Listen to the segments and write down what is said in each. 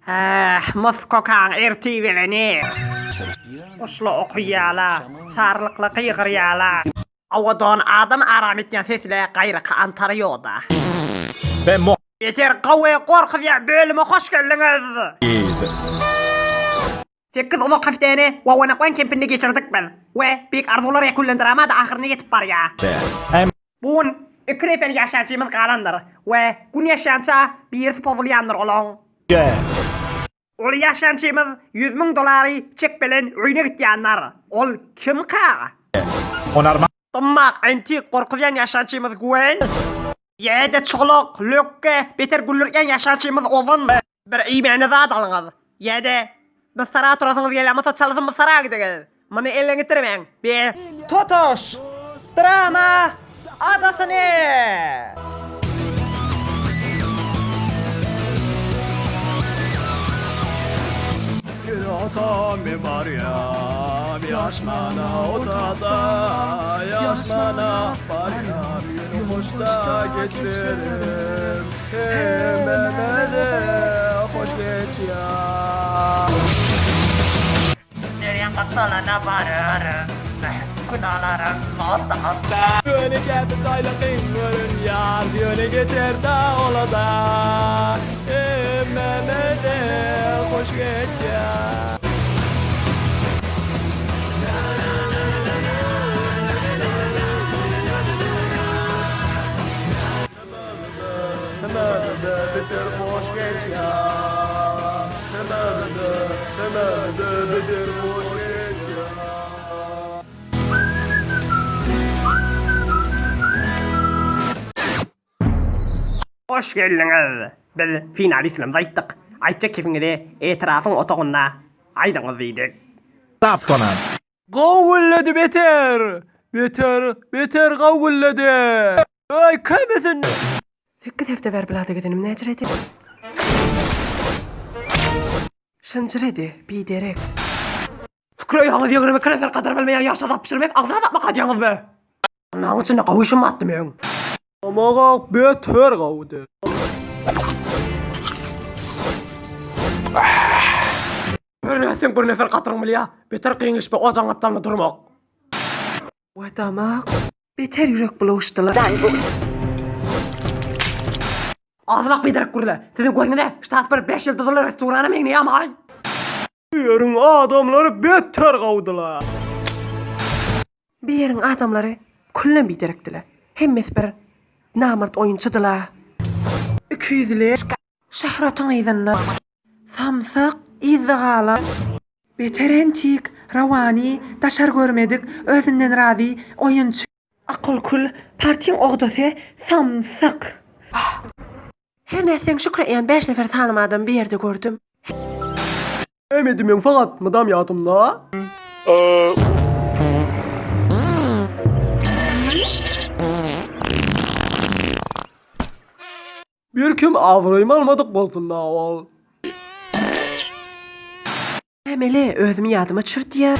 Äh, Moskokaň ertir geleni. Guşla okaýala, çarlykla gygyrýala. Owadan adam aram etýän sesle gaýraky Ontarioda. Beter gowy gorkuzýan bölüme hoş geldiňiz! Sekiz uzak hepdäni Wawanakwan kempinde geçirdik biz we Beýik arzuwlar ýekünlen drama-da ahyryna ýetip barýar. Bu gün iki nefer ýaşaýjymyz galandyr we gün ýaşýança birisi pozulýandyr olaň. Ol ýaşançymyz 100 mün dolary çek bilen öýüne gitýändir. Ol kimka? Dymmak, entik, gorkuzýan ýaşançymyz Gwen. Ýa-da çolak, lökge, beter güldürýän ýaşançymyz Ozan. Bir iýmäne zat alyňyz. Ýa-da Mysara oturasyňyz gelýän bolsa çalasyn Mysara gidiňiz. Muny elden gitirmäň. Be. Totoş! Drama adasyny! Bir atam bir barýam Ýaşmana otada Ýaşmana barýam Ýöne hoşda geçerim Hemmemede hoş geçýär. Derýaň gapdalyna bararyn, Günalarym bolsa atda. Ýöne käte taýlakyn görünýär, Ýöne geçer-dä ola-da. Hemmemede hoş geçýär. Hemmede beter hoş geçýär. Hemmede, hemmede beter hoş geçýär. Hoş geldiňiz! Biz finalistlerimizi aýtdyk. Aýtjak kefiňizi etirafyň otagynda aýdyňyz diýdik. Gowy gülledi beter! Beter, beter gowy gülledi! Öý kömesin! Sekiz hepde bäri blada gezenim näjiredi? Şynjyrady, biderek. Fikir öýaňyz 22 nefer gadyr bilmeýän ýaşa zat bişirmek agza zatmak adýaňyzmy? Naň içinde gowy işim batdy meň. Maga beter gowudy. Bir nätseň bir nefer gatyryň bilýä. Beter gyňyşma ojaň gapdalynda durmak. We damak. Beter ýürek bulawuşdylar. Azrak biderek gürle. Siziň gözüňize ştat bir 5 ýyldyzly restorana meňzeýärmi-aý? Bu ýeriň adamlary beter gowudylar. Bu ýeriň adamlary küllen biderekdiler. Hemmesi bir namart oýunçydylar. Ikiýüzli. Şöhratyň yzynda. Samsyk, yzda galan. Beter entik, rawani, daşar görmedik, özünden razy, oýunçy. Akyl kül, partiň ogdasy, samsyk. Her nätseň şükür etýän bäş nefer sanym adamy bir ýerde gördüm. Näme meň fakat mydam ýadymda. Bir kim abraýymy almadyk bolsun-da ol. Emeli özümi ýadyma çürtýär.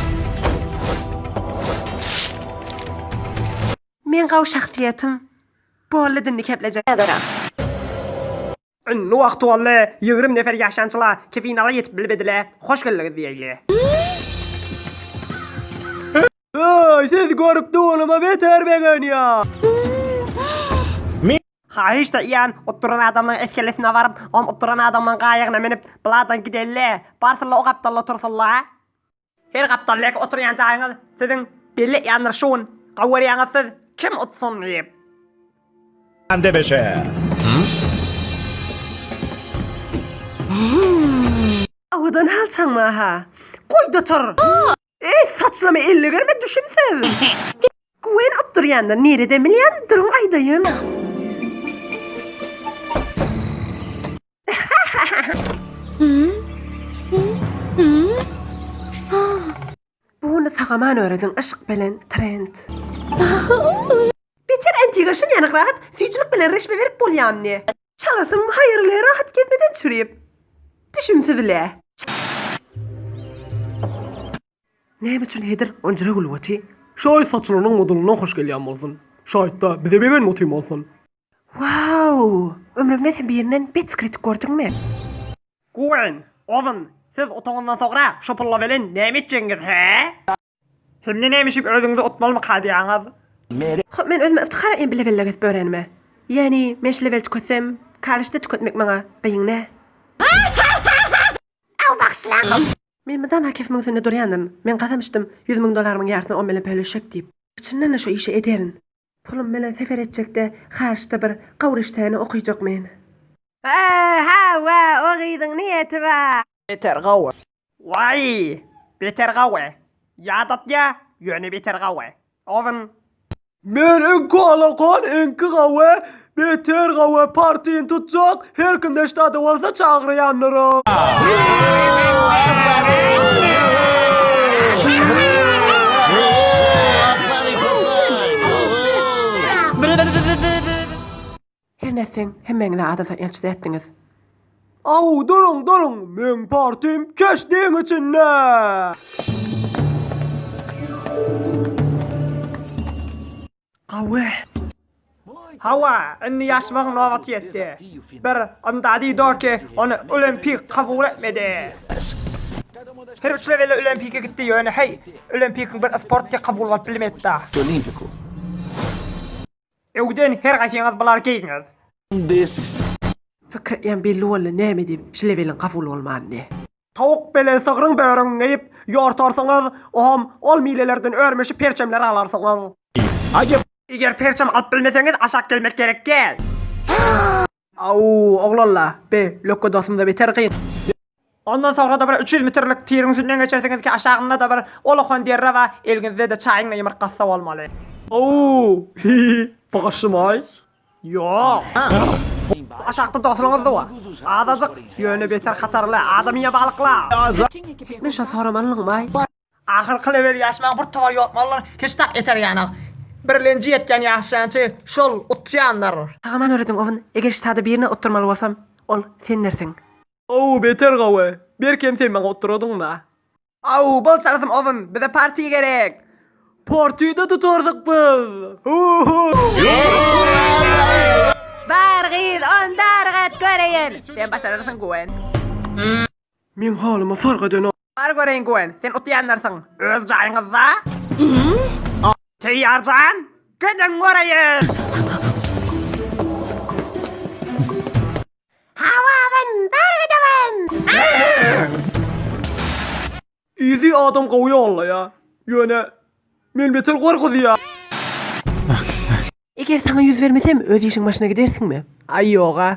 Meň gawy şahsyýetim. Boldy dindi keplejek. Indi wagty boldy, 20 nefer ýaşançylar ki finala ýetip bilmediler, hoş geldiňiz diýeýli. Eý, sizi görüp duwanyma beter begenýän. Haýyşda iýen utduran adamlaň eskelesine baryp, om utduran adamlaň gaýygyna münüp, buladan gidelli, barsylla o gapdalda otursulla. Her gapdaldaky oturýan jaýyňyz siziň belli etýändir şu gün gowy görýäňiz siz kim utsun diýip. Owadan halçaňma-ha. Goý-da tur! Eý, saçlama elle germe düşümsiz. Güwen utdurýanlar nireden bilýän, duruň aýdaýyn. Buny sagaman öwrediň yşk bilen trend. Beter antiga şun ýaly rahat süýjülik bilen reşme berip bolýanyny. Çalasym haýyrly rahat gezmeden çürüp. Düşümsizle. Näme üçin hedir onjura gülüp oty? Şaýt saçlarynyň modulyndan hoş gelýän bolsun. Şaýtda bize begen otyn bolsun. Wau! Ömrüňde sen birinden bet pikir etip gördüňmi? Gwen. Owun, siz utaňyzdan soňra şo pulla bilen näme etjegiňiz, hä? Hemde näme işip özüňizi utmalymyka diýýäňiz? Hop men özüme yftihar etýän bile belle gezip ýörenime. Ýäni men şu level tüketsem, kollejde tüketmek maňa gyýyn nä? Aw bagyşlaň. Men mydama kefimiň üstünde durýandyryn. Men kasam içdim, 100 müň dollarymyň ýarysyny on bilen pöleşjek diýip. Çyndan-da şu işi ederin. Pulum bilen sefer etjekde haryçda bir gawy riştäni okyjak men. Hawa, o gyzyň niýeti bar. Beter gawy. Waý, beter gawy. Ýadatýa, ýöne beter gawy. Owun. Men öňki alakan eňki gawy, beter gawy partini tutjak, her kimde ştada bolsa çagyrýandyr. Her nätseň, hemmäňiz-ä adam satýançy dätdiňiz. Aw, duruň, duruň, meň partim keşdiň içinde! Gawy. Hawa, indi ýaşmagyň nobaty ýetdi. Bir Ymdady Doki ony Olempik kabul etmedi. Her üç lewelde Olempike gitdi, ýöne heý, Olempikiň bir sport kabul bolup bilmedi-da. Öwden her gaýsyňyz bulary geýiňiz. Pikir etýän belli boldy näme diýip şu leweliň kabul bolmanyny. Towuk bilen sygryň börügin geýip ýortarsyňyz, ohm ol milelerden örmüşi perçemleri alarsyňyz. Eger perçem alyp bilmeseňiz aşak gelmek gerek däl. Aw, oglanla, be, lökge dostumda beter gyn. Ondan soňra-da bir 300 metrlik tiriň üstünden geçersiňiz ki, aşagynda-da bir ulakan derre bar, eliňizde-de çaýyň ýumurtgasy bolmaly. Aw, hi, bagyşlamaý. Ýok. Aşakda dostlugyňyz bar. Azajyk, ýöne beter hatarly, adam iýen balyklar. Men şo soramalynyňmaý. Ahyrky level ýaşmaň bir togar ýokmalydyr, hiç tak eter ýanak. Birlenji ýetýän ýaşaýançy şol utýandyr. Tagaman öwrediň owun eger ştada birine utdurmaly bolsam ol sendirsiň. Ow beter gowy. Berkem sen maňa utduradyňda. Aw bol çalasym owun bize party gerek. Partyda tutardyk biz. Hu-hu. Bar gyz onda argat göreýin. Sen başararsyň Gwen. Meň halyma fark edenok. Bar göreýin Gwen, sen utýanlarsyň. Öz jaýyňyzda. Teýýar jan, gidiň göreýin. Hawa ben bar gidewem. Yzy adam gowy ýollaýa. Ýöne men beter gorkuzýa. Eger saňa ýüz bermesem öz işiň başyna gidersiňmi? Aý ýoga.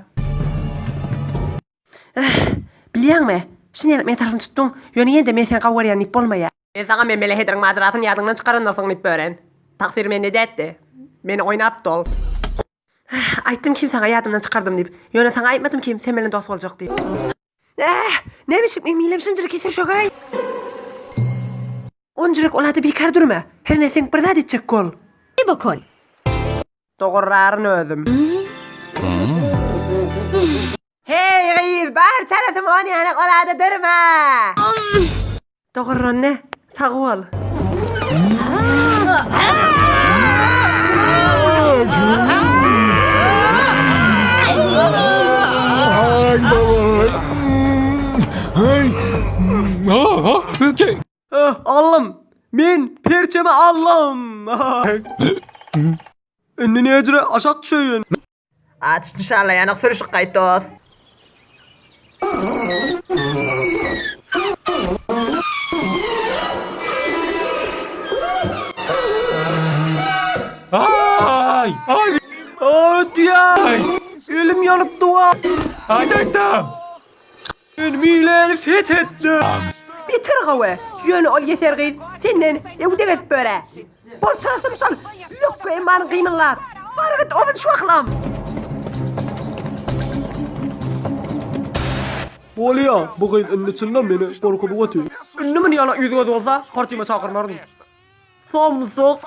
Eh, bilýäňmi, şuny ýaly meň tarapymy tutduň, ýöne ýene-de men seni gowy görýän diýip bolmaýar. Men saňa men bile Hedriň majarasyny ýadyňdan çykarandyrsyň diýip bören. Tagsyr mende dätdi. Meni oýnapdy ol. Eh, aýtdym kim saňa ýadymdan çykardym diýip. Ýöne saňa aýtmadym kim sen bilen dost boljak diýip. Eh, näme işik meň milem şinjilik kesirşögeý. Onjurek ol ady bikar durma. Her nätseň bir zat etjek bol. Bokon. Doguraryn özüm. Heý gyz, bar çalasym on ýanak ol ada durma. Dogurran ne? Sag bol. Eh, Allym! Men perçemi allym! Indi nejre aşak düşeýin. Aç nişanlaýanok sürüşip gaýt dost. Ay! Ay! Ötýär! Elim ýanyp duwa. Adaşam! Men Miläni feth etdim. Beter gowy. Ýöne ol ýeser gyz senden öňde gezip böre. Bol çalasym şol lökge emmanyň gymyldap. Bar git owun şu wagtlam. Bolýa, bu gyz indi çyndan meni gorkuzyp otyr. Indi muny ýaly ýüz-göz bolsa, partime çagyrmaryn. Samsyk.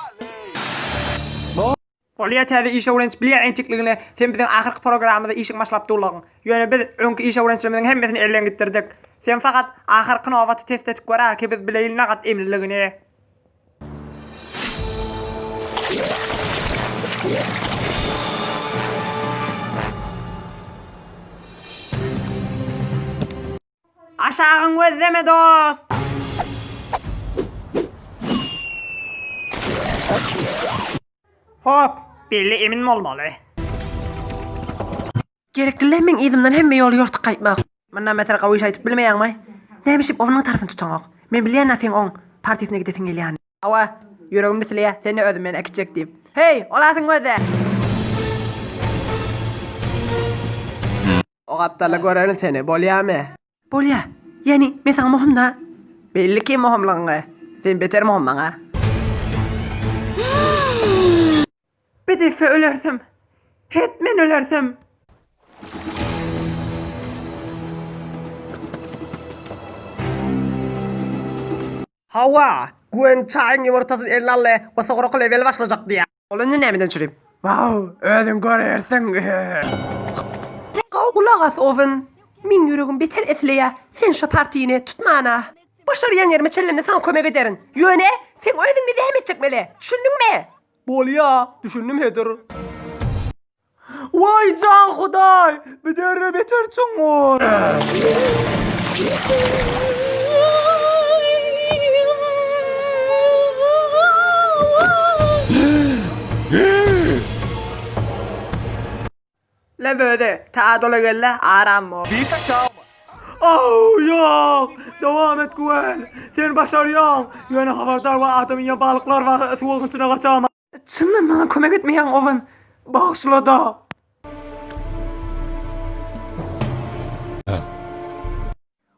Bolýa täze iş öwrenç bilýä entikligine sen biziň ahyrky programmyza işiň başlap durlagyň. Ýöne biz öňki iş öwrençlerimiziň hemmesini elden gitdirdik. Sen fakat ahyrky nobaty test etip görä ki biz bileýin nagat emliligini. Aşagyň gözleme dost. Hop, belli emin bolmaly. Gerekli meň yzymdan hemme ýoly ýortup gaýtmak. Mundan beter gowy iş aýdyp bilmeýäňmi? Näme işip onuň tarapyny tutaňok? Men bilýän-ä seň oň partiýasyna gidesiň gelýänini. Hawa, ýüregim isleýä, seni özüm bilen äkitjek diýip. Heý, ol atyň gözi! O gapdalda görerin seni, bolýamy? Bolýa. Ýagny, men saňa möhüm-dä. Belli ki möhümligiňi. Sen beter möhüm maňa. Bir defe ölersem, hetmen ölersem. Hawa, Gwen çaýyň ýumurtasyny eline aldy we soňra klewel başlajak diýýär. Ol indi nämeden çürip? Wow, özüň görersiň. Gowy gulak as, Owen. Meň ýüregim beter isleýär, sen şo partiýany tutmana. Başarýan ýerime çenlemde saňa kömek ederin. Ýöne, seň özüňde zähmet çekmeli. Düşündiňmi? Bolýa, düşündim hedir. Waý jan hudaý, bu derre beter çuňňur. Leböde, ta dola gelle, aram bol. Ow, ýok! Dowam et Gwen! Sen başarýaň! Ýöne habardar bol, adam iýen balyklar bar, suwuň içine gaçama. Çyndan maňa kömek etmeýäň, Owen. Bagyşla-da.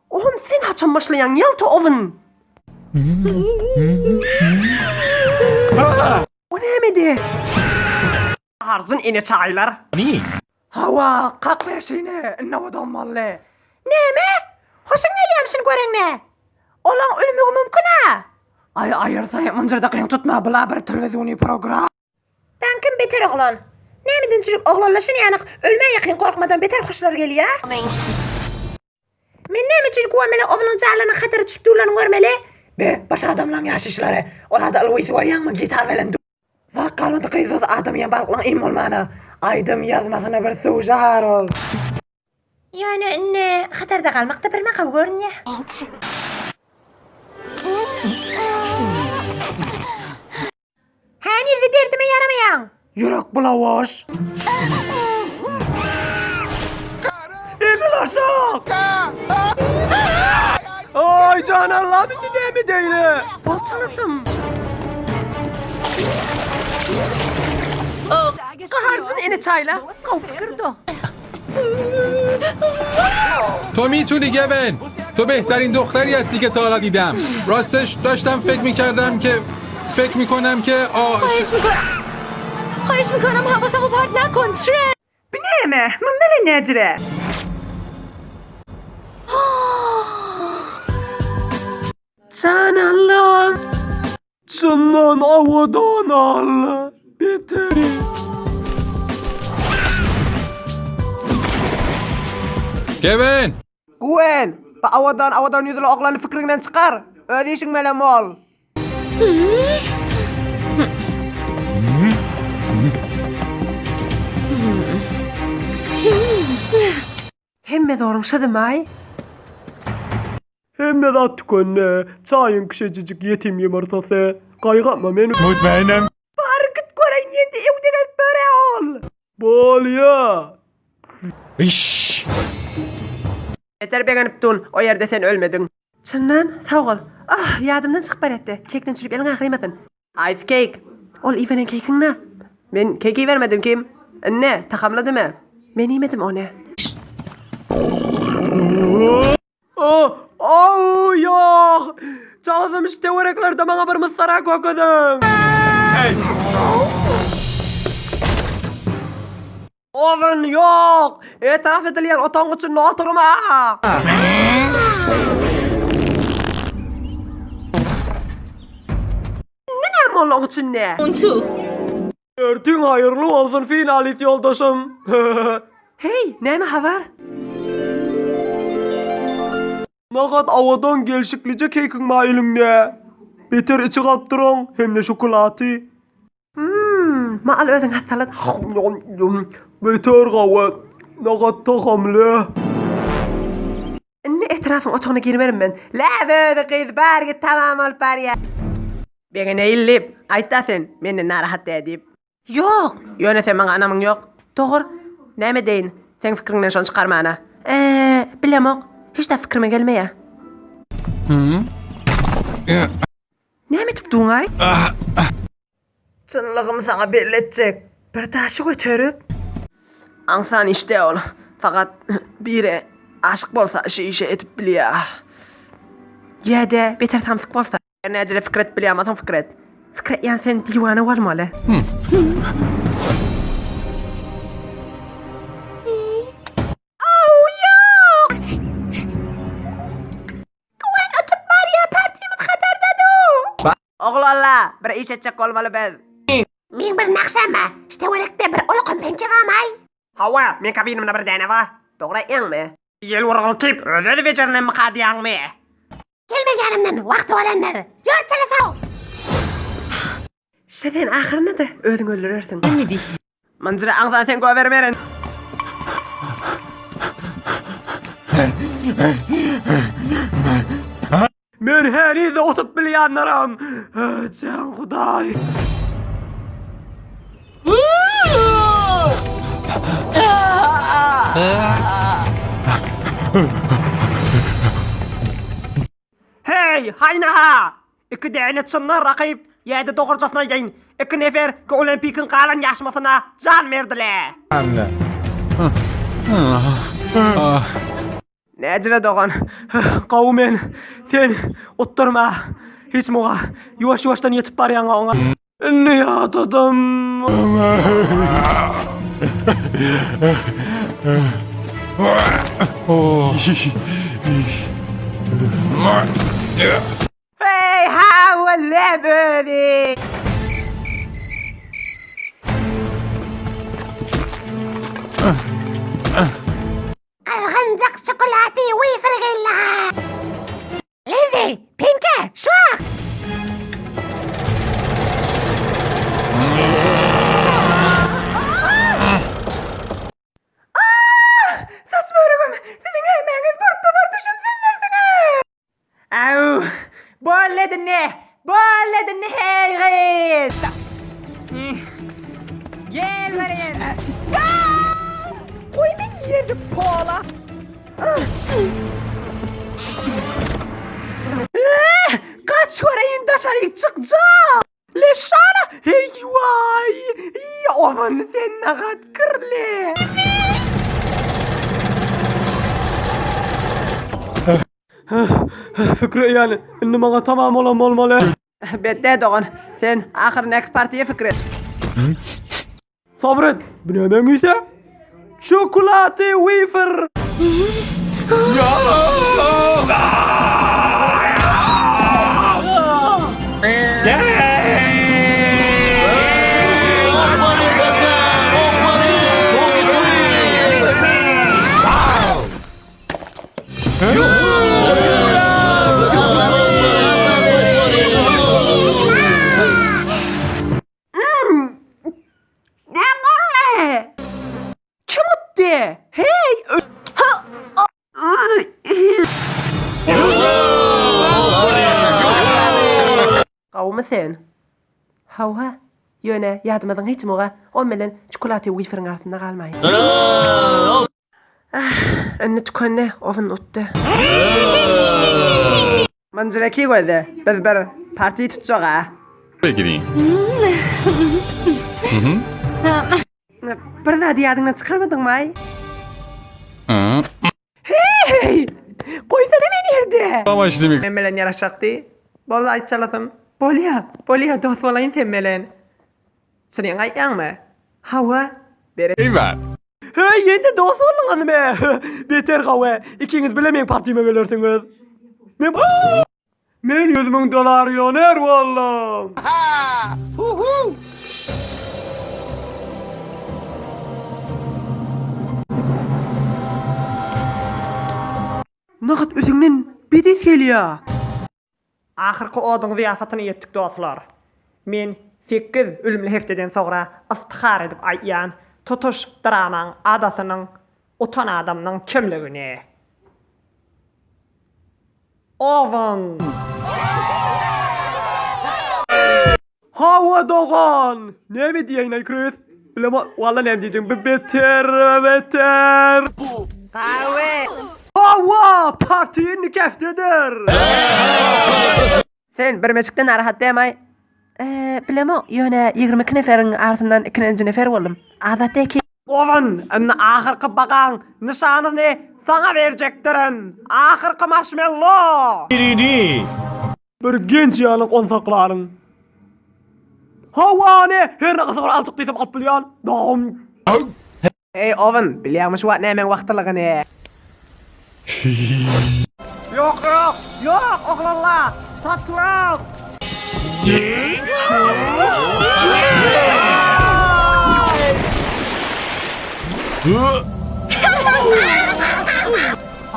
Owen, sen haçan başlaýaň, ýalta Owen? O nämedi? Arjyn ene çaýlar. Hawa, kak beşini, indi owadan boldy. Näme? Hoşuň gelýämi şuny göreňde? Olaň ölmegi mümkin-ä. Aý, aýyrsaý, munça dakyň tutma, bula bir telewizýony program. Daňkyn beter oglan. Nämeden çürik oglanlaşan ýanak ölmä ýakyn gorkmadan beter hoşlar gelýä. Men näme üçin Guamele oglan jaýlarynyň hatara düşüp durlaryny görmeli? Be, başga adamlaň ýaşaýyşlary. Ol-ada ylwysy görýäňmi, gitar bilen. Zat galmady gyzsyz adam iýen balyklaň iým bolmana. Aýdym ýazmasyna bir suwjar ol. Ýöne indi hatarda galmak-da bir makaw görünýä. Heniz-de derdime ýaramaýaň. Ýürek bulawaş. Edil aşak. Aý jan Allam indi näme edeýli? Bol çalasym. Gaharjyn ene çaýla. Gowy pikir-do. تو میتونی گون تو بهترین دختری هستی که تا حالا دیدم راستش داشتم فکر میکردم که فکر میکنم که آ... خواهش میکنم خواهش میکنم حواسمو پرت نکن تره Bu näme? Munda ne näjire? Jan Allam. Çyndan owadan al. Beteri. گون Gwen, bu owadan owadan ýüzli oglany fikriňden çykar. Öz işiň bilen bol. Hemme zoruň şydymaý. Hemme zat tükendi. Çaýyň kişejijik ýetim ýumurtasy. Gaýgy etme men. مطمئنم Bar git göreýin ýende ewde gezip ýör-ä ol. Bolýa. İş. Beter begenip dun, o ýerde sen ölmediň. Çyndan, sag bol. Ah, ýadymdan çykyp barýatdy. Kekden çürüp eliň agrymasyn. Ice cake. Ol iberen kekiň-dä. Men kek ibermedim kim? Ine, tagamladymy? Men iýmedim ony. Oh, oh, ýok. Çalasym şu töwereklerde maňa bir mysara kökeziň. Owen ýok. Etraf edilýän otagyň içinde oturma. Indi näme boldy oň içinde? Ertiň haýyrly bolsun finalist ýoldaşym. Heý, näme habar? Nagat owadan gelşiklije kekiň bar eliňde. Beter içi gapdyraň hem-de şokolaty. Hum, ma al özüň hasalat. Beter gawy. Nagat tagamly. Indi etraf. Serafyň otagyna girmerin men. Läb özi gyz bar git tamam bolup barýa. Begeneýin diýip, aýtda sen, menden narahat däl diýip. Ýok! Ýöne sen maňa ynamyň ýok. Dogry. Näme edeýin, seň pikiriňden şony çykarmana. Eee, bilemok. Hiç zat pikirime gelmeýä. Näme edip duňaý? Çynlygymy saňa belli etjek. Bir daşy göterip. Aňsan iş däl ol. Fakat biri aşyk bolsa şu işi edip bilýär. Ýa-da beter samsyk bolsa. Näjele pikir edip bilýän bolsaň pikir et. Pikir etýän sen diwana bolmaly. Aw ýok! Güwen utup barýa partimiz hatarda dur. Oglanlar, bir iş etjek bolmaly biz. Meň bir nagşam bar. Şu töwerekde bir uly kompenke barmaý? Hawa, meň kabinimde bir däne bar. Dogry aýtýaňmy? Ýel urgultyp, öz-özi bejerilenmika diýýäňmi? Gelme ýanymdan, wagty bolandyr. Ýör çalasaw! Şe sen ahyrynda-da özüňi öldürersiň. Mynjyra aňsan sen gobermerin. Men heniz-de otup bilýändirin. Jan Hudaý. Heý, haýna! Iki däne çyndan rakyp, ýa-da dogrujasyny aýdaýyn, iki nefer Olimpikiň galan ýaşmasyna jan berdiler. Näjire dogan, gowy men, sen utdurma, hiç muga, ýuwaş-ýuwaşdan ýetip barýaň oňa. Indi ýadadym. Hey, hawa, lebedi. Gyrgynjak şokolaty weýfer geldi. Lizzi, Pinke, şu wagt. Saç börügim, siziň hemmäňiz bir topar düşümsizdirsiňiz. Au, boldy dinle, boldy dinle hey gyz. Gel barýan. Goý men ýerde pola. Gaç göreýin daşaryk çykjak. Leşana, hey waý. Owan sen nagat kirli. Fikri ýaly, indi maňa tamam bolan bolmaly. Betde dogan, sen ahyryndaky partiýa fikir et. Sabr et, bu nämäň ysy? Çokolaty weýfer! Näme boldy? Kim utdy? Heý! Gowumy sen? Hawa. Ýöne ýadymyzyň hiç muga o bilen çokolaty wiferiň arasynda galmaýyn. Ah, indi tükendi, owun utdy. Mynjyraki göze, biz bir partiý tutjak-a. بگیرین Bir zady ýadyňdan çykarmadyňmy-aý? Heý! Goýsana meni ýerde! Men bilen ýaraşjak diý. Boldy aýtjalasym. Bolýa, bolýa, dost bolaýyn sen bilen. Çynyňy aýtýaňmy? Hawa. Eýwel. Heý, ýene dost bolduňyzmy? Beter gowy. Ikiňiz bile meň partime gelersiňiz. Men Men 100 mün dollarioner boldum. Nagt özüňden bedis gelýä. Ahyrky oduň zyýapatyny etdik dostlar. Men sekiz ölümli hepdeden soňra yftihar edip aýtýan, tutuş dramaň adasynyň utan adamynyň kimligini. Owen. Hawa dogan! Näme diýeýin-aý Kris? Bilemok, walla näme diýjegimi bi beter, beter. Hawa, party indiki hepdedir. Sen birmejikden narahat dämaý? Eee, bilemok, ýöne 22 neferiň arasyndan ikinji nefer boldum. Azat eki. Owen, indi ahyrky bagaň nyşanyny saňa berjekdirin. Ahyrky marşmello! Bir genç ýalyk ony saklaryň. Hawa, ne, her ne gysygyr aljak diýsem alyp bilýän. Dogum. Eý, Owen, bilýäňmi şu wagt nämäň wagtylygyny? Ýok, ýok, ýok, oglanlar! Saçlar!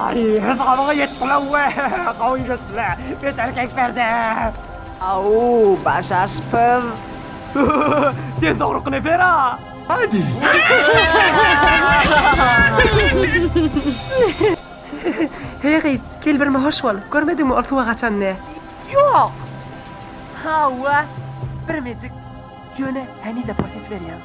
Aý, hesabyňa ýetdiler we, gowy ýetdiler. Beter keýp berdi. Au, baş aşpyz. Sen dogruky nefer-a? Heý gyz, gel birme hoş bol. Görmediňmi ol suwa gaçanyny? Ýok! Hawa, birmejik. Ýöne henize proses berýän.